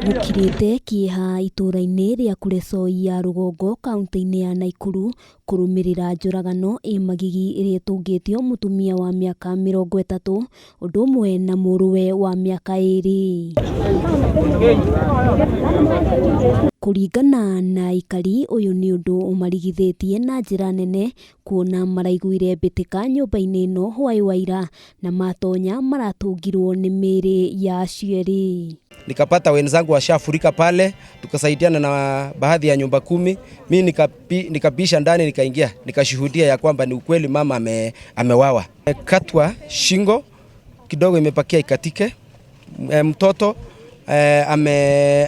Gũkirĩte kĩeha itũũra-inĩ rĩa Kuresoi ya rũgongo kaunti-inĩ ya Naikuru kũrũmĩrĩra njũragano ĩ magigi ĩrĩa ĩtũngĩtio mũtumia wa mĩaka 30 ũndũ ũmwe na mũrũwe wa mĩaka 2. Kũringana na aikari ũyũ nĩ ũndũ ũmarigithĩtie na njĩra nene kuona maraiguire mbĩtĩka nyũmba-inĩ ĩno hwaĩ wa ira na matonya maratũngirwo nĩ mĩĩrĩ ya acio erĩ. Nikapata wenzangu washafurika pale, tukasaidiana na baadhi ya nyumba kumi. Mi nikapisha ndani nikaingia, nikashuhudia ya kwamba ni ukweli mama amewawa. Katwa shingo kidogo imepakia ikatike. Mtoto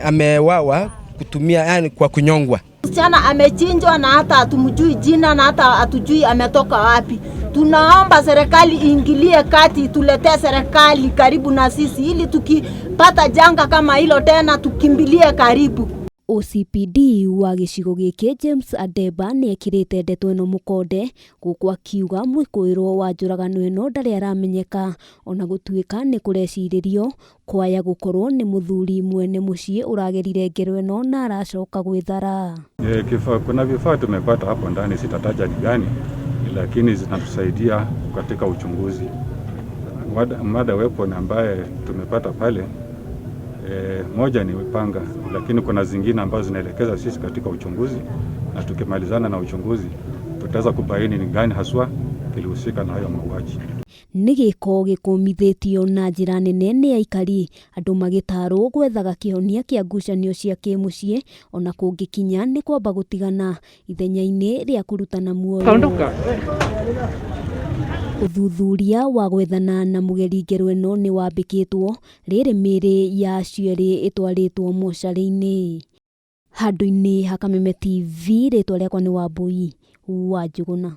amewawa kutumia, yani kwa kunyongwa. Msichana amechinjwa na hata hatumjui jina na hata hatujui ametoka wapi. Tunaomba serikali iingilie kati, tuletee serikali karibu na sisi ili tukipata janga kama hilo tena tukimbilie karibu. OCPD wa gĩcigo gĩkĩ James Ademba nĩ ekĩrĩte ndeto ĩno mũkonde gũkũ akiuga mwĩkũĩrwo wa njũragano ĩno ndarĩ aramenyeka ona gũtuĩka nĩ kũrecirĩrio kwaya gũkorwo nĩ mũthuri mwene mũciĩ ũragerire ngero ĩno na aracoka gwĩthara. Kuna vifaa tumepata hapo ndani, sitataja ni gani, lakini zinatusaidia katika uchunguzi. Murder weapon ambaye tumepata pale, moja ni panga, lakini kuna zingine ambazo zinaelekeza sisi katika uchunguzi, na tukimalizana na uchunguzi tutaweza kubaini ni gani haswa kilihusika na hayo mauaji. Nĩ gĩko gĩkũmithĩtio na njĩra nene nĩ aikari andũ magĩtarwo gwethaga kĩhonia kĩa ngucanio cia kĩmũciĩ ona kũngĩkinya nĩ kwamba gũtigana ithenya-inĩ rĩa kũrutana muoyo. Ũthuthuria wa gwethana na mũgeri ngero ĩno nĩ wambĩkĩtwo rĩrĩ mĩĩrĩ ya acio erĩ ĩtwarĩtwo mocarĩ-inĩ. Handũ-inĩ ha Kameme TV rĩtwa rĩakwa nĩ Wambui wa Njũgũna.